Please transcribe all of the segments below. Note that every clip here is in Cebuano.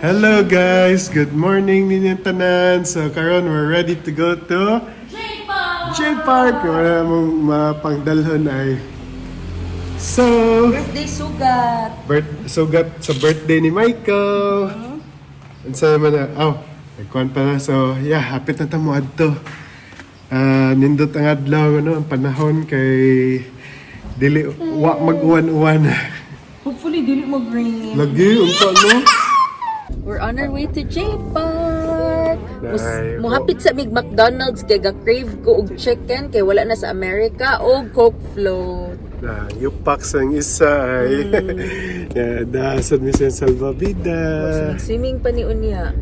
Hello guys, good morning ninyong tanan. So karon we're ready to go to J Park. Wala mong mapangdalhon ay. So, Birthday sugat. Birth, sugat sa birthday ni Michael. Unsa naman na, oh, nagkuhan pa na. So, yeah, hapit na ta mo adto. Ah, nindot ang adlaw, ano, ang panahon kay dili wa mag-uwan-uwan. Hopefully, dili mag-rain. Lagi, unta no? We're on our way to J Park. Nay, Muhapit sa mig McDonald's kay ga-crave ko og chicken kay wala na sa America og Coke float. Na, yupak sang isa ay. Yeah, dasad mi sa salvavida. Swimming pa ni unya.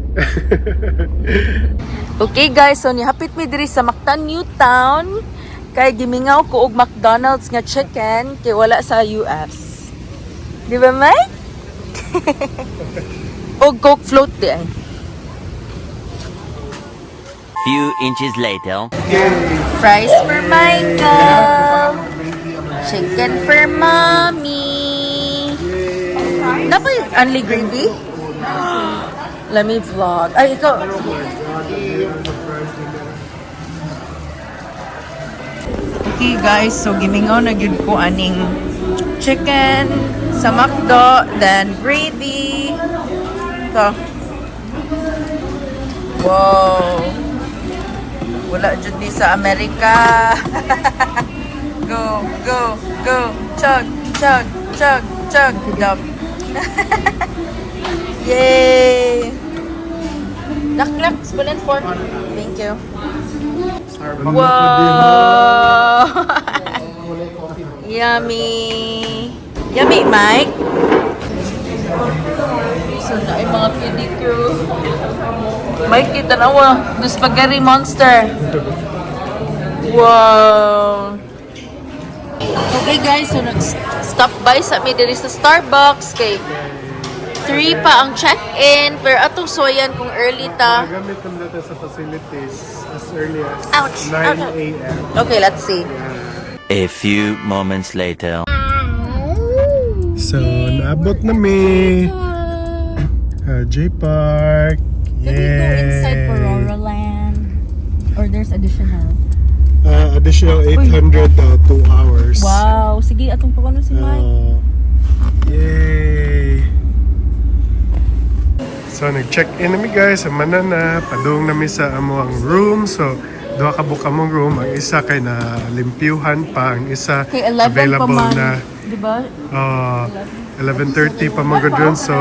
Okay guys, so nihapit mi diri sa Mactan New Town kay gimingaw ko og McDonald's nga chicken kay wala sa US. Di ba, Mike? Og Coke float di ay. Few inches later. Fries for Michael. Chicken for Mommy. Napay only gravy? Let me vlog. Ay, ikaw. Okay guys, so gimingaw na gyud ko aning chicken sa McDo, then gravy. Ito. Wow. Wala jud ni sa Amerika. Go, go, go. Chug, chug, chug, chug. Dump. Yay! Knock, knock. Spoon and fork. Thank you. Wow! Yummy! Yummy, Mike! So, na ay mga pedicure. Mike, kita na the spaghetti monster. Wow! Okay guys, so nag-stop by sa mi diri sa Starbucks kay 3 pa ang check-in pero atong suwayan kung early ta. Nagamit naman natin sa facilities as early as Ouch! 9 Ouch. a.m. Okay, let's see. A few moments later. So, naabot na mi. J Park. Can we go inside Yay. Pororo Land? Or there's additional? Additional 800 daw, 2 hours. Wow! Sige, atong pakuno si Mike. Yay! So, nag-check-in na mi guys sa Manana. Padung na mi sa amo ang room. So, duha ka buka mong room. Ang isa kay na limpyuhan pa. Ang isa Kay 11 pa available man. na. Di ba? 11:30 pa magod ron. So,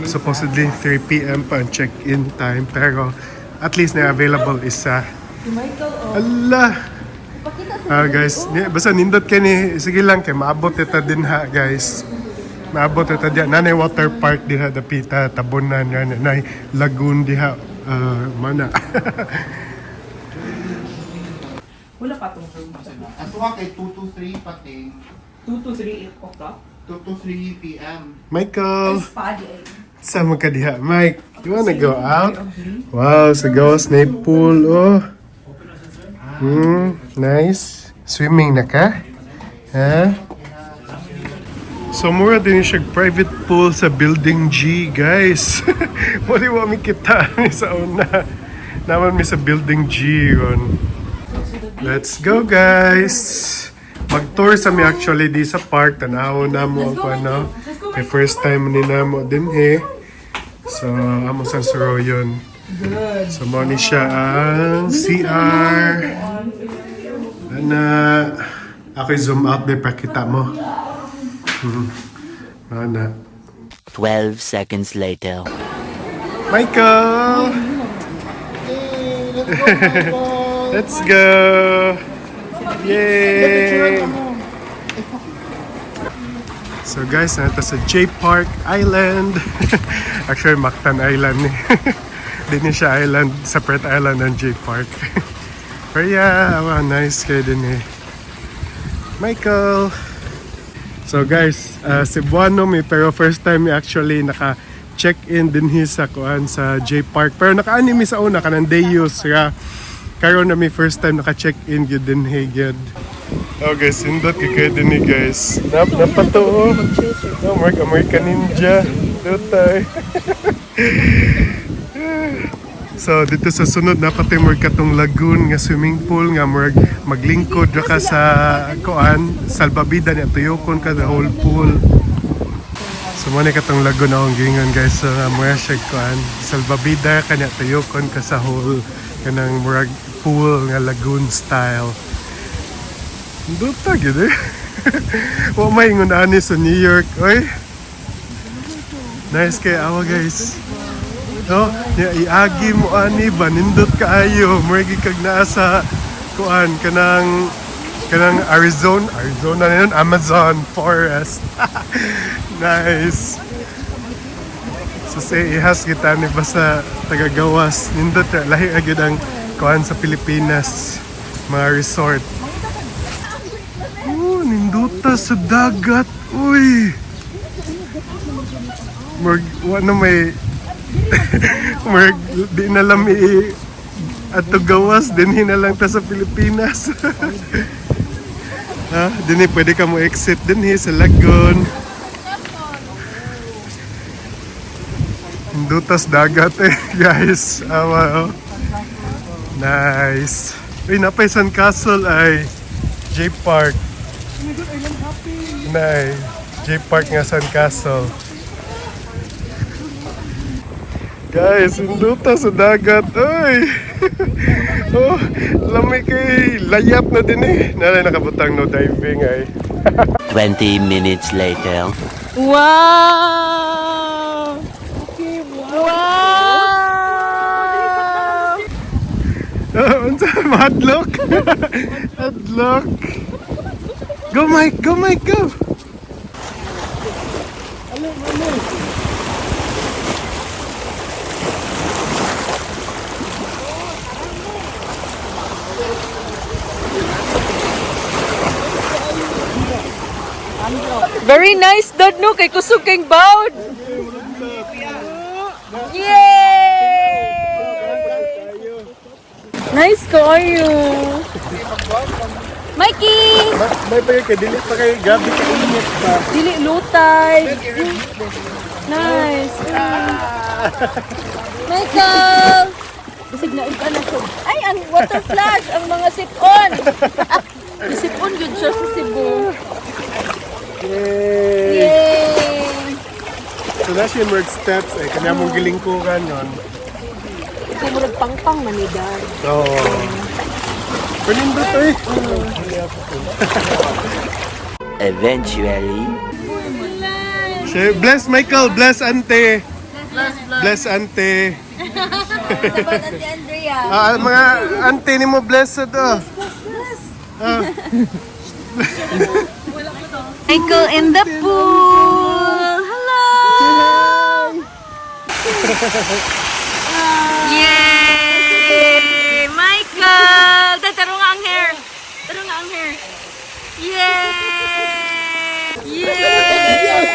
supposedly 3 p.m. pa ang check-in time. Pero, at least na available isa. Si Michael, oh. Allah! Pakita sa Ah, guys, ni, basta nindot kay ni, sige lang kay maabot ita din ha, guys. Maabot ita diya. Nanay water park diha dapita, tabunan yan, nay lagoon diha, mana. Wala pa tong room. Ato ka kay 2 to 3 pati. 2 to 3 o'clock? 2 to 3 p.m. Michael, spa di ay. sama ka diha. Mike, you wanna go out? Wow, sa gawas na pool, oh. Nice. Swimming na ka? Ha? So, mura din siya private pool sa Building G, guys. Wali wa mi kita sa una. Naman mi sa Building G ron. Let's go, guys! Mag-tour sa mi actually di sa park. Tanaw na mo ang ano. Kay first time ni namo din eh. So, amo sang suroyon. So, mo ni siya ang CR. Ana, ako zoom out de pakita mo. Ana. 12 seconds later. Michael! Let's go! Yay! So guys, nata sa J Park Island. Actually, Mactan Island ni. Di ni siya island, separate island ng J Park. Pero yeah, wow, nice kayo din eh. Michael! So guys, Cebuano mi pero first time mi actually naka check-in din hi sa kuan sa J Park. Pero nakaani mi sa una kanang day use ra. Karon na mi first time naka check-in gyud din hi gyud. Oh guys, sindot kay kayo din ni guys. Nap napato oh. No, Mark American Ninja. Dutay. So dito sa sunod na pati murag katong lagoon nga swimming pool nga murag maglingkod ra ka sa kuan salbabida niya, tuyokon ka the whole pool. So mo ni katong lagoon akong giingon, guys. So nga murag siya kuan salbabida ka niya, tuyokon ka sa whole kanang murag pool nga lagoon style. Duta gyud eh. Wa may ingon ani sa New York, oy. Nice kay awa, guys. No, ya iagi mo ani ba, nindot kaayo, murag kag naa sa kuan kanang Arizona, Arizona na yun, Amazon forest. Nice. So sa ihas kita ni basta tagagawas, nindot ra, lahi agad ang kuan sa Pilipinas mga resort. Oh, nindota sa dagat. Uy. Murag wa na may murag di na lang i ato gawas dinhi na lang ta sa Pilipinas. Ha, dinhi pwede ka mo exit dinhi sa lagoon. Indutas dagat eh, guys. Awa, oh. Nice. Uy, napay Sun Castle ay J Park. Nay, J Park nga Sun Castle. Guys, induta sa dagat. Uy! Oh, lamig kay layap na din eh. Nalay nakabutang no diving ay. 20 minutes later. Wow! Wow! Unsa, mahadlok? Hadlok. Go Mike, go Mike, go. Very nice, Dad, no? Kay kusog kay bawd. Yay! Nice kayo. Mikey! May pa yun kay dili pa kayo grabe ka init pa. Dili lutay. Nice. Michael! Bisig na iba na siya. Ay, ang water flash, ang mga sipon. Sipon yun siya sa Cebu. Yay! Yay! So na siya merg steps eh kanya mong gilingkuran yon. Ito murag pangpang manidad. Oo. Pero nindot eh. Eventually. Siya- Bless Michael, bless ante. Bless ante. About Ate Andrea. Ah, mga ante ni mo blessed oh. Michael in the pool! Hello! Yay! Michael! Tay, taro nga ang hair! Taro nga ang hair! Yay! Yay!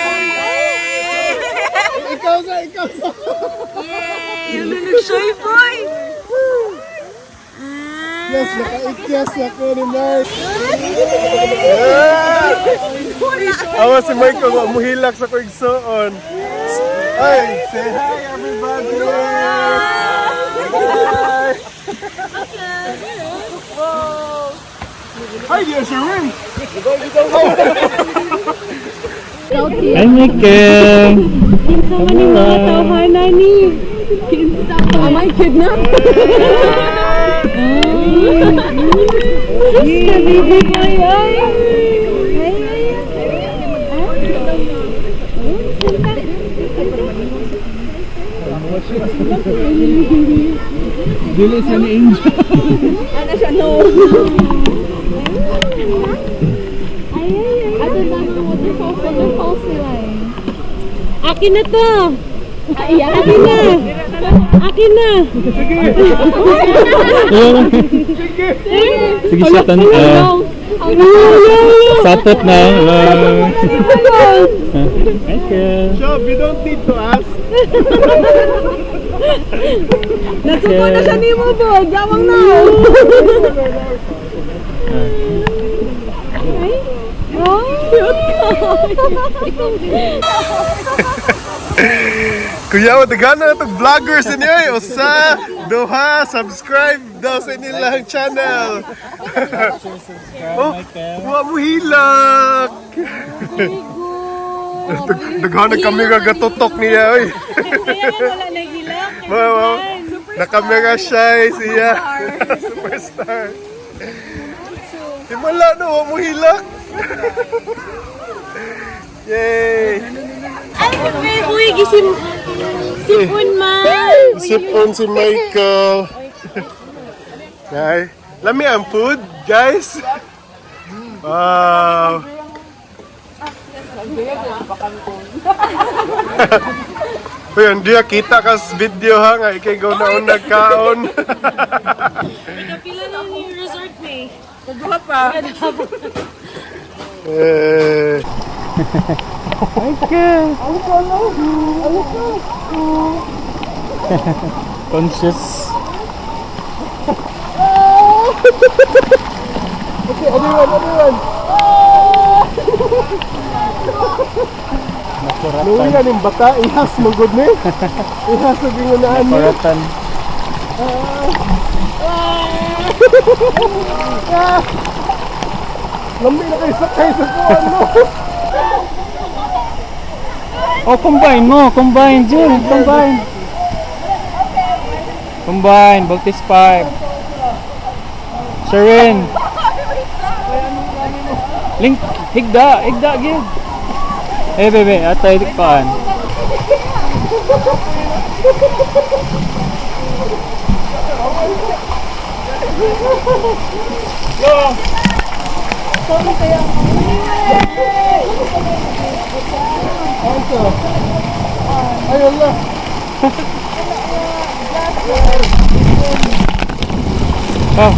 Ikaw sa, ikaw sa. Yay! Ano nag-shy boy? Yes, nakaikyas ako ni Mark. Awa si Michael, wa muhilak sa kong igsoon. Ay, say hi everybody! Hi! Hi, dear Sherwin! Hi, Michael! Kinsa man yung mga tawhana ni? Kinsa pa? Am I kidnapped? Sus ka, baby boy, ay! Ay, ay, ay. Dili sa ni Angel. Ano siya, no? Ay, ay, ay. Asa na mga waterfalls? Waterfalls nila eh. Akin na to! Ay, akin na! Akin na! Sige siya tan sapot na. Michael. Job, you don't need to ask. Nasuko na siya ni mo, Bog! Yawang na! Ay! Oh, cute ka! Ikaw din. Kuya, daghan na itong vloggers inyo eh. Usa, duha, subscribe daw sa inilang channel. Oh, wa mo hilak. Daghan na kami gatutok niya oy. Kaya nga wala naghilak. Wow, na-camera shy siya. Superstar. Himala no, wa mo hilak. Yay! Ay, may uy, gisim. Sipon man. Sip on si Michael. Nay, lami ang food, guys. Wow. Uy, hindi kita kas video ha nga ikay go na unag kaon. Kapila na yung resort may. Eh. Conscious. Okay, anyone, anyone. Luwi na ning bata, ihas mo good ni. Ihas og ingunaan ni. Nakuratan. Lami na kay sakay sa kuan no. Oh, combine mo. Combine, Jill. Combine. Combine. Voltis 5. Sharon. Link. Higda. Higda, Gil. Eh, bebe. Atay, paan. Ay Allah. Oh.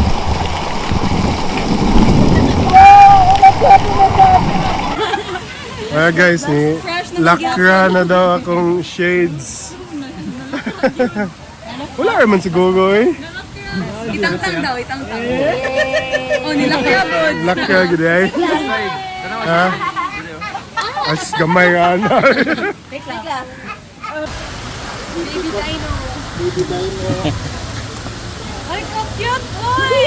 Ah guys, ni lakra na daw akong shades. Wala naman siguro eh. Itangtang daw, itangtang. Oh, nilakya bod. Lakra gid ay. Ha? As gamay ra na. Baby dino. Baby dino. Ay, ka-cute, uy!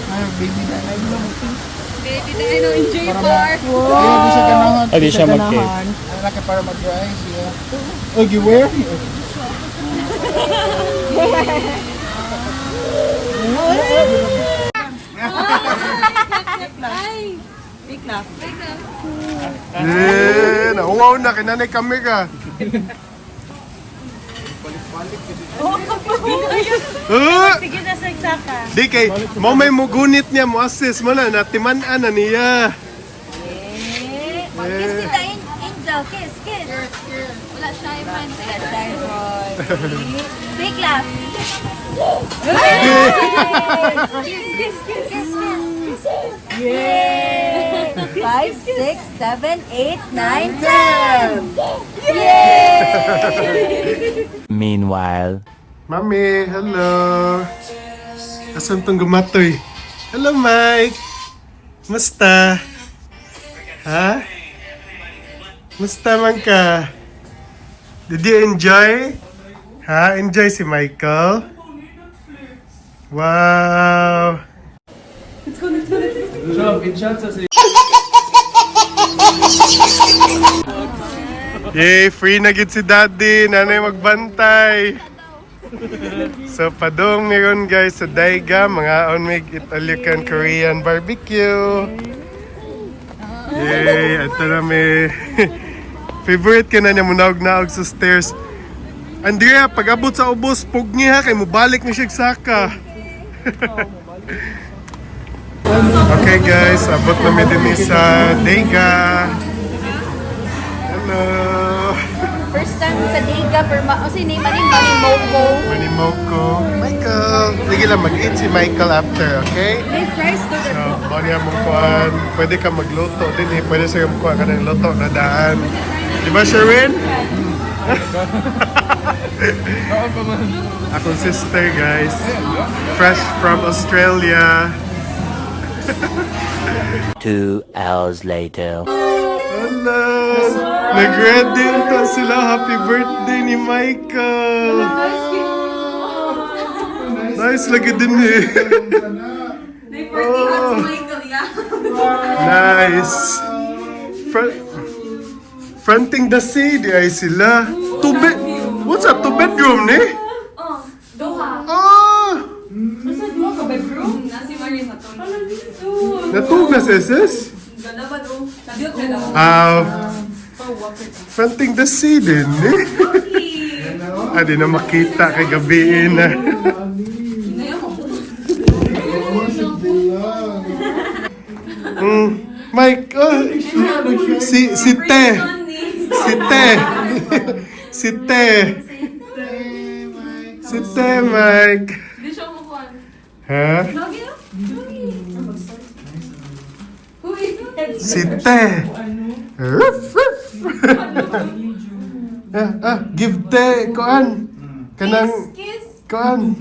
Ay, baby dino. Baby dino in J Park. Ay, di siya ganahan. Ay, di siya mag-cave. Ang laki para mag-dry siya. Oh, giwear? Ay! Eh, nauwaw na kinanay kamera. Ah! Sige na, sagsaka. Di kay mo may mugunit niya mo assist mo na natiman-an na niya. Kiss kita, Angel. Kiss, kiss. Wala siya yung man. Wala shy boy. Fake laugh. Kiss, kiss, kiss, kiss, kiss. Yay! 5, 6, 7, 8, 9, 10! Yay! Meanwhile. Mami, hello. Asan tong gumatoy? Hello, Mike. Musta? Ha? Musta man ka? Did you enjoy? Ha? Enjoy si Michael? Wow! Yay! Free na gid si Daddy! Nanay magbantay! So padong meron guys sa Daiga, mga onmig Italian Korean barbecue. Yay, ito na may favorite ka na niya munaog-naog sa stairs. Andrea, pag abot sa ubos, pugni ha, kay mubalik ni siya saka. Okay guys, abot na mi din sa Daiga. Hello. First time sa Dega, pero ma o si name ani Manimoko. Manimoko. Michael. Sige lang, mag-eat si Michael after, okay? May fries to So, bali mong kuan. Pwede ka magluto din eh. Pwede sa'yo kuha ka ng luto na daan. Di ba, Sherwin? Akong sister, guys. Fresh from Australia. 2 hours later. Hello! Nag-ready ta sila. Happy birthday ni Michael! Nice lagi din eh. Oh. Nice. Fronting the sea, di ay sila. Two bed. What's that? Two bedroom ni? Oh, duha. Ah! Nasa duha ka bedroom? Nasi Marie sa to. Natug na si sis? Ganda ba do? Nabiyot ka daw. Ah, fronting the sea din eh. Ah, di na makita kay gabi na. Mike, oh, si Te. Si Te. Si Te. Si Te, Mike. Di siya mukuan. Ha? Lagi na? Lagi. Uy. Si Te. Ruff, ruff. Ah, give Te, kuan. Kanang, Kiss. kuan.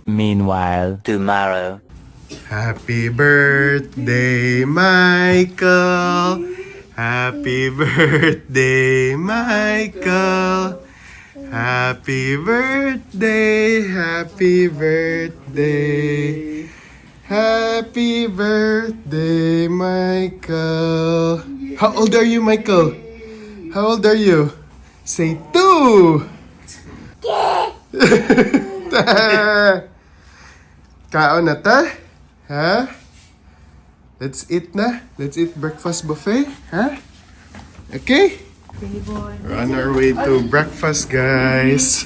Meanwhile, tomorrow. Happy birthday, Michael. Happy birthday, Michael. Happy birthday, happy birthday. Happy birthday, Michael. How old are you, Michael? How old are you? Say 2. Kaon na ta? Ha? Let's eat na. Let's eat breakfast buffet. Ha? Okay? We're on our way to breakfast, guys.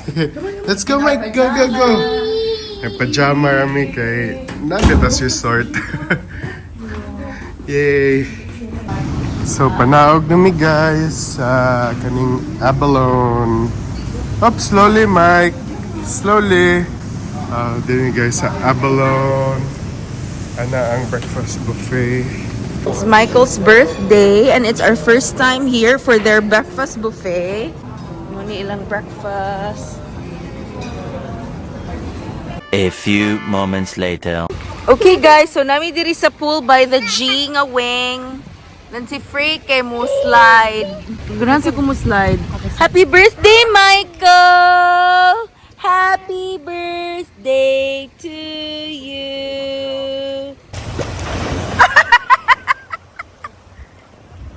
Let's go, Mike. Go, go, go. May pajama rami kay Nandito tas resort. Yay! So, panaog na mi, guys, sa kaning Abalone. Up, slowly, Mike. Slowly. Din guys sa Abalone. Ana ang breakfast buffet. It's Michael's birthday and it's our first time here for their breakfast buffet. Muni ilang breakfast. A few moments later. Okay guys, so nami diri sa pool by the G nga wing. Then si Frey kay mo slide. Gunahan sa mo slide. Happy birthday, Michael! Happy birthday to you.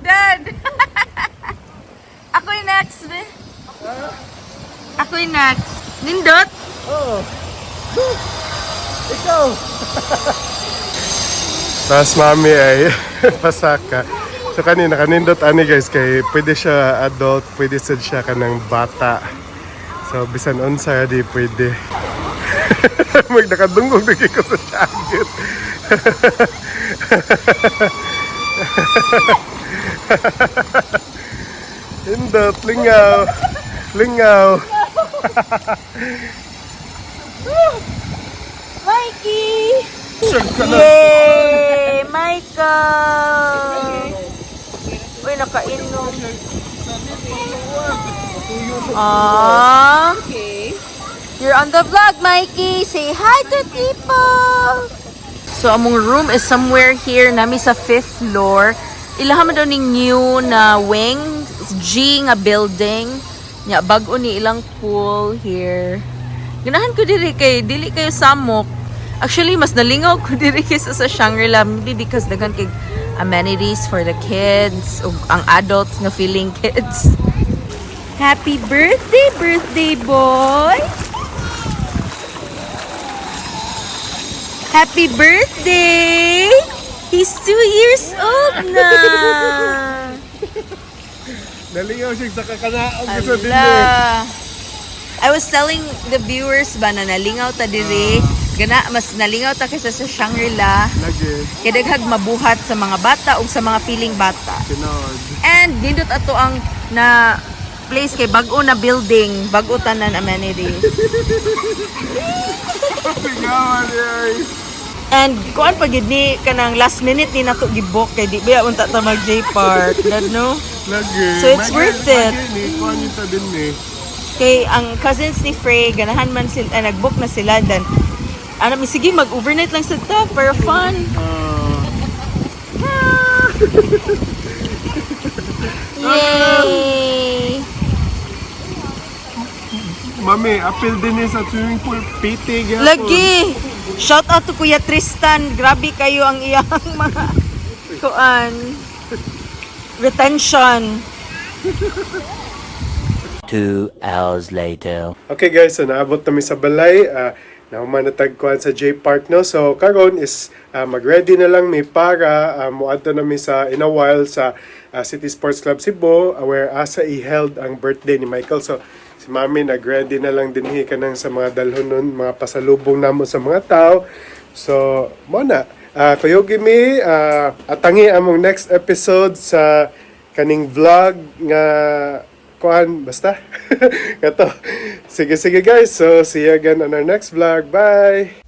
Dad! Ako'y next, be. Ako'y next. Nindot? Oh. Ikaw! Tapos mami ay pasaka. So kanina, kanindot ani guys, kay pwede siya adult, pwede sad siya kanang bata. So bisan unsa di pwede. Magdakadungog na ko sa jacket. Indot, lingaw. Lingaw. Mikey! Yay! Michael! Uy, nakainom. Aww. You're on the vlog, Mikey! Say hi to people! So, among room is somewhere here. Nami sa fifth floor. Ilaha man daw ning new na wing. G nga building. Nya, bag-o ni ilang pool here. Ganahan ko diri kay dili kayo samok. Actually, mas nalingaw ko diri kaysa sa Shangri-La maybe because daghan kay amenities for the kids ug ang adults nga feeling kids. Happy birthday, birthday boy! Happy birthday! He's 2 years old na! Nalingaw siya sa kakanaog sa dili. Ala. I was telling the viewers ba na nalingaw ta diri. Gana mas nalingaw ta kaysa sa Shangri-La. Lagi, Kay daghag mabuhat sa mga bata ug sa mga feeling bata. tinod. And nindot ato ang na place kay bag-o na building, bag-o tanan amenities. Lingawan ay. And kuan pa gid ni kanang last minute ni nato gibook kay di ba unta ta mag J Park, dad no? Lagi. So it's worth it. Lagi ni, kuan yun ta din ni. Kay ang cousins ni Frey ganahan man sila nag-book na sila dan ano mi sige mag overnight lang sa ta for fun. Ah. Yay! Mami, apil din sa swimming pool. PT gyapon. Lagi! Shout out to Kuya Tristan. Grabe kayo ang iyang mga kuan. Retention. 2 hours later. Okay guys, so naabot nami sa balay. Nahuman na tagkuan sa J Park, no. So karon is mag-ready na lang mi para muadto nami sa in a while sa City Sports Club Cebu, where asa i-held ang birthday ni Michael. So si Mami nag-ready na lang dinhi kanang sa mga dalhon nun, mga pasalubong namo sa mga tao. So mo na. Kuyugi mi, atangi among next episode sa kaning vlog nga kuan basta. Kato. Sige sige guys. So see you again on our next vlog. Bye.